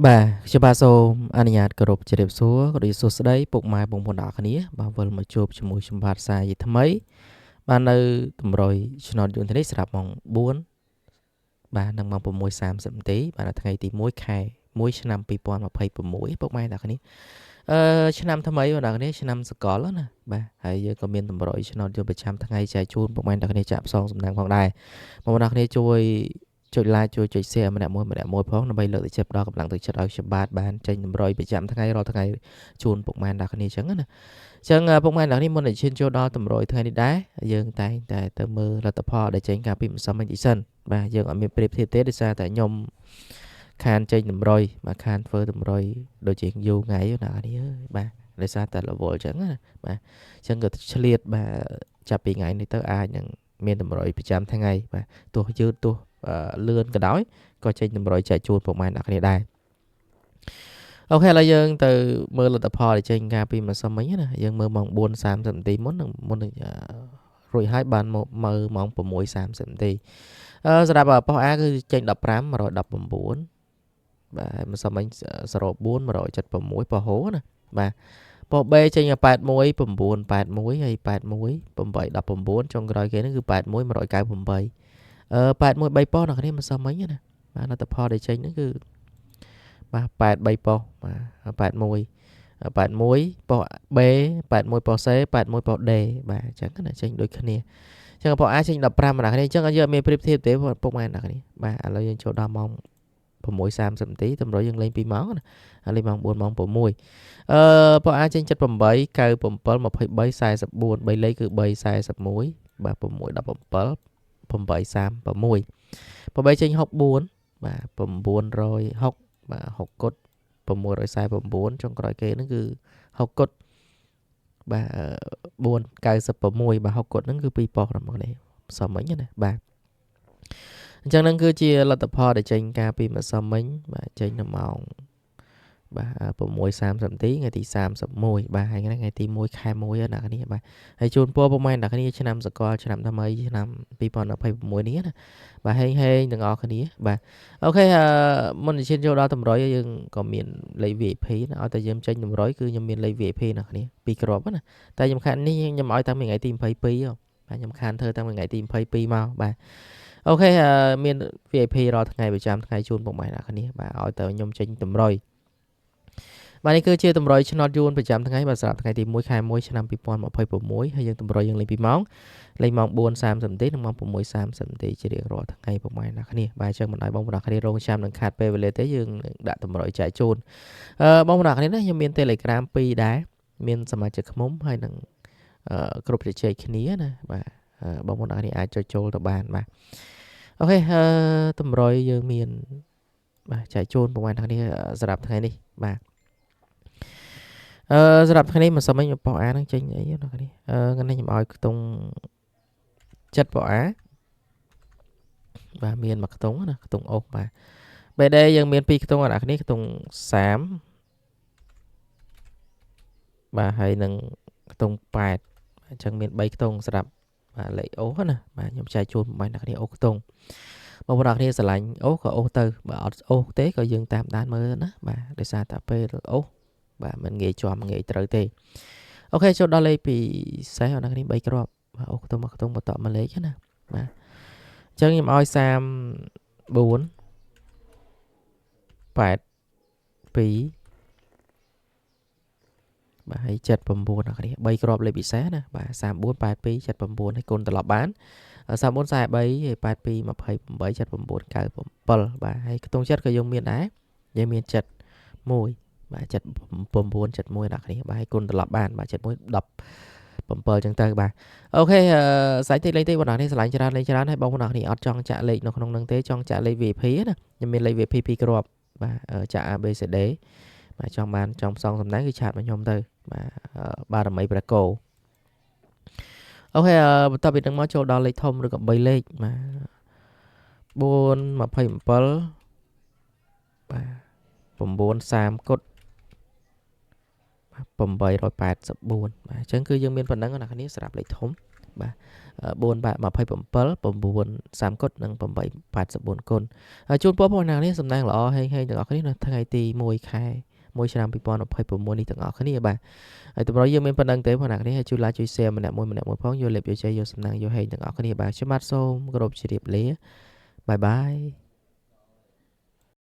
បាទខ្ញុំបាទសូមអនុញ្ញាតគោរពជម្រាបសួរក៏ដូចសួស្តីពុកម៉ែបងប្អូនទាំងអស់គ្នាបាទវិលមកជួបជាមួយខ្ញុំបាទសាយថ្មីបាទនៅតម្រុយឆ្នោតយន្តនេះសម្រាប់ម៉ោង4បាទនិងម៉ោង6:30នាទីបាទនៅថ្ងៃទី1ខែ1ឆ្នាំ2026ពុកម៉ែទាំងអស់គ្នាឆ្នាំថ្មីបងប្អូនគ្នាឆ្នាំសកលណាបាទហើយយើងក៏មានតម្រុយឆ្នោតយន្តប្រចាំថ្ងៃចែកជូនពុកម៉ែទាំងគ្នាចាក់ផ្សងសំណាងផងដែរបងប្អូនគ្នាជួយចុច like ជួយចុច share ម្នាក់មួយម្នាក់មួយផងដើម្បីលើកទឹកចិត្តដល់កម្លាំងទឹកចិត្តឲ្យខ្ញុំបាទបានចេញតម្រុយប្រចាំថ្ងៃរាល់ថ្ងៃជូនពុកម៉ែអ្នកគ្នាអញ្ចឹងណាអញ្ចឹងពុកម៉ែអ្នកនេះមុននឹងឈានចូលដល់តម្រុយថ្ងៃនេះដែរយើងតែងតែទៅមើលលទ្ធផលដែលចេញកាលពីម្សិលមិញទីសិនបាទយើងអត់មានប្រៀបធៀបទេដោយសារតែខ្ញុំខានចេញតម្រុយបាទខានធ្វើតម្រុយដូចជាយូរថ្ងៃណានេះអើយបាទដោយសារតែរវល់អញ្ចឹងណាបាទអញ្ចឹងក៏ឆ្លៀតបាទចាប់ពីថ្ងៃនេះទៅអាចនឹងមានតម្រុយប្រចាំថ្ងៃបាទទោះយឺតទោះលឿនក៏ដោយក៏ចេញតម្រុយចែកជូនពុកម៉ែអ្នកគ្នាដែរអូខេឥឡូវយើងទៅមើលលទ្ធផលដែលចេញកាលពីម្សិលមិញណាយើងមើលម៉ោង4:30នាទីមុននឹងរួចហើយបានមកមើលម៉ោង6:30នាទីសម្រាប់ប៉ុស្តិ៍ A គឺចេញ15 119បាទម្សិលមិញ04 176ប៉ុស្តិ៍ហូណាបាទប៉ុស្តិ៍ B ចេញ81 981ហើយ81 819ចុងក្រោយគេហ្នឹងគឺ81 198 81 3ប៉ុស្តិ៍អ្នកគ្នាម្សិលមិញណាបាទលទ្ធផលដែលចេញហ្នឹងគឺបាទ83ប៉ុស្តិ៍បាទ81 81ប៉ុស្តិ៍ B 81ប៉ុស្តិ៍ C 81ប៉ុស្តិ៍ D បាទអញ្ចឹងណាចេញដូចគ្នាអញ្ចឹងប៉ុស្តិ៍ A ចេញ15អ្នកគ្នាអញ្ចឹងយើងអត់មានប្រៀបធៀបទេពុកម៉ែអ្នកគ្នាបាទឥឡូវយើងចូលដល់ម៉ោង6:30នាទីតម្រុយយើងលេង2ម៉ោងណាឥឡូវម៉ោង4ម៉ោង6ប៉ុស្តិ៍ A ចេញ78 97 23 44 3លេខគឺ341បាទ6 17 836 8ចេញ64បាទ960បាទ6គុត649ចុងក្រោយគេហ្នឹងគឺ6គុតបាទ496បាទ6គុតហ្នឹងគឺ2ប៉ុស្តិ៍របស់នេះម្សិលមិញណាបាទអញ្ចឹងហ្នឹងគឺជាលទ្ធផលដែលចេញកាលពីម្សិលមិញបាទចេញនៅម៉ោងបាទ6:30នាទីថ្ងៃទី31បាទហើយថ្ងៃទី1ខែ1អ្នកគ្នាបាទហើយជូនពរពុកម៉ែអ្នកគ្នាឆ្នាំសកលឆ្នាំថ្មីឆ្នាំ2026នេះណាបាទហេងហេងទាំងអស់គ្នាបាទអូខេមុននឹងឈានចូលដល់តម្រុយយើងក៏មានលេខ VIP ណាឲ្យតែយើងចេញតម្រុយគឺខ្ញុំមានលេខ VIP អ្នកគ្នាពីរគ្រាប់ណាតែខ្ញុំខាននេះខ្ញុំឲ្យតាំងពីថ្ងៃទី22បាទខ្ញុំខានធ្វើតាំងពីថ្ងៃទី22មកបាទអូខេមាន VIP រាល់ថ្ងៃប្រចាំថ្ងៃជូនពុកម៉ែអ្នកគ្នាបាទឲ្យតែខ្ញុំចេញតម្រុយបាទនេះគឺជាតម្រុយឆ្នោតយួនប្រចាំថ្ងៃបាទសម្រាប់ថ្ងៃទី1ខែ1ឆ្នាំ2026ហើយយើងតម្រុយយើងលេង2ម៉ោងលេងម៉ោង4:30នាទីនិងម៉ោង6:30នាទីជារៀងរាល់ថ្ងៃពុកម៉ែអ្នកគ្នាបាទអញ្ចឹងមិនឲ្យបងប្អូនគ្នារងចាំនឹងខាតពេលវេលាទេយើងដាក់តម្រុយចែកជូនបងប្អូនគ្នាណាខ្ញុំមាន Telegram 2ដែរមានសមាជិកឃុំហើយនឹងគ្រប់ជជែកគ្នាណាបាទបងប្អូនគ្នាអាចចុចចូលទៅបានបាទអូខេតម្រុយយើងមានបាទចែកជូនពុកម៉ែអ្នកគ្នាសម្រាប់ថ្ងៃនេះបាទសម្រាប់ថ្ងៃនេះមិនសមមិញប៉ុស្តិ៍ A ហ្នឹងចេញអីអ្នកនេះថ្ងៃនេះខ្ញុំឲ្យខ្ទង់7ប៉ុស្តិ៍ A បាទមានមួយខ្ទង់ណាខ្ទង់អូសបាទ BD យើងមាន2ខ្ទង់អ្នកនេះខ្ទង់30បាទហើយនឹងខ្ទង់8អញ្ចឹងមាន3ខ្ទង់សម្រាប់បាទលេខអូសណាបាទខ្ញុំចែកជូនបងអ្នកគ្នាអូសខ្ទង់បងប្អូនគ្នាស្រឡាញ់អូសក៏អូសទៅបើអត់អូសទេក៏យើងតាមដានមើលណាបាទដោយសារតែពេលអូសបាទមិនងាយជាប់ងាយត្រូវទេអូខេចូលដល់លេខពិសេសអ្នកនេះ3គ្រាប់បាទអូខ្ទង់មកខ្ទង់បន្តមកលេខណាបាទអញ្ចឹងខ្ញុំឲ្យ34 82បាទហើយ79អ្នកនេះ3គ្រាប់លេខពិសេសណាបាទ34 82 79ហើយគុណត្រឡប់បាន34 43ហើយ82 28 79 97បាទហើយខ្ទង់ចិត្តក៏យើងមានដែរយើងមាន71បាទ79 71អ្នកគ្នាបាទគុណត្រឡប់បានបាទ71 17ចឹងទៅបាទអូខេសាច់តិចលេខទេបងប្អូននេះឆ្លាញ់ច្រើនលេខច្រើនហើយបងប្អូននេះអត់ចង់ចាក់លេខនៅក្នុងនឹងទេចង់ចាក់លេខ VIP ណាខ្ញុំមានលេខ VIP 2គ្រាប់បាទចាក់ A B C D បាទចង់បានចង់ផ្សងសំណាងគឺឆាតមកខ្ញុំទៅបាទបារមីព្រះគោអូខេបន្ទាប់ពីនឹងមកចូលដល់លេខធំឬក៏3លេខបាទ4 27បាទ9 30គុត884បាទអញ្ចឹងគឺយើងមានប៉ុណ្ណឹងណាគ្នាសម្រាប់លេខធំ បាទ4បាទ27 9 30គុតនិង8 84គុណហើយជូនពរបងប្អូននេះសំណាងល្អហេងហេងទាំងអស់គ្នានៅថ្ងៃទី1ខែ1ឆ្នាំ2026នេះទាំងអស់គ្នាបាទហើយតម្រុយយើងមានប៉ុណ្្នឹងទេបងប្អូនគ្នាហើយជួយ like ជួយ share ម្នាក់មួយម្នាក់មួយផងយកលេបយកជ័យយកសំណាងយកហេងទាំងអស់គ្នាបាទខ្ញុំបាទសូមគោរពជម្រាបលាបាយបាយ។